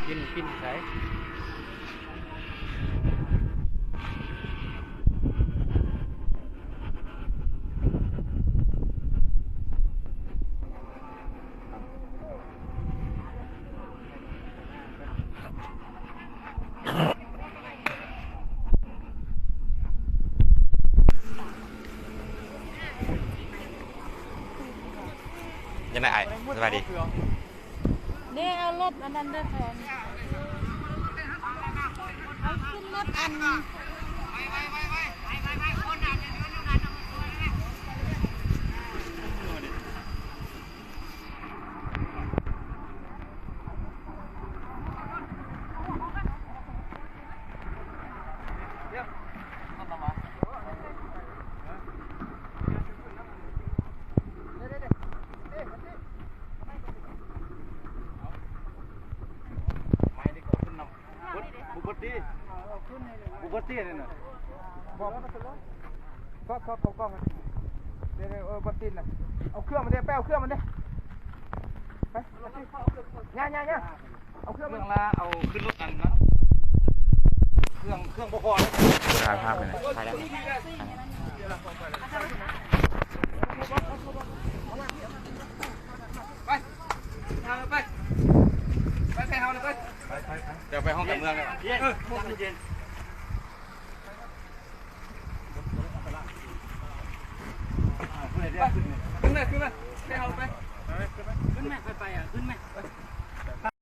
ປິ່ນ ປິ່ນໃສ? ຍັງໄງອ້າຍ? ສະບາຍດີ. ນີ້ເອົາລົດອັນນັ້ນເດີ ເອົາຂຶ້ນລົດອັນ ບໍ່ເບິດຕິ ບໍ່ເບິດຕິອັນນີ້ນະ ບໍ່ ເອົາ ເອົາ ເອົາກ້ອງ ເດ ເອີ ບໍ່ຕິນະ ເອົາເຄື່ອງມາເດ ໄປເອົາເຄື່ອງມາເດ ໄປ ຍ່າ ຍ່າ ຍ່າ ເອົາເຄື່ອງ ເຄື່ອງລາ ເອົາຂຶ້ນລົດອັນນັ້ນ ເຄື່ອງ ເຄື່ອງບໍ່ພໍ ຖ່າຍພາບໄປ ຖ່າຍແລ້ວ ໄປ ໄປ ໄປ ໄປ ໄປ ໄປ ໄປ ດຽວໄປຫ້ອງການເມືອງເລີຍ ເອີ ຫ້ອງການເມືອງ ຂຶ້ນມາ ຂຶ້ນມາ ໃຫ້ເຮົາໄປ ຂຶ້ນມາ ຄ່ອຍໄປ ຂຶ້ນມາ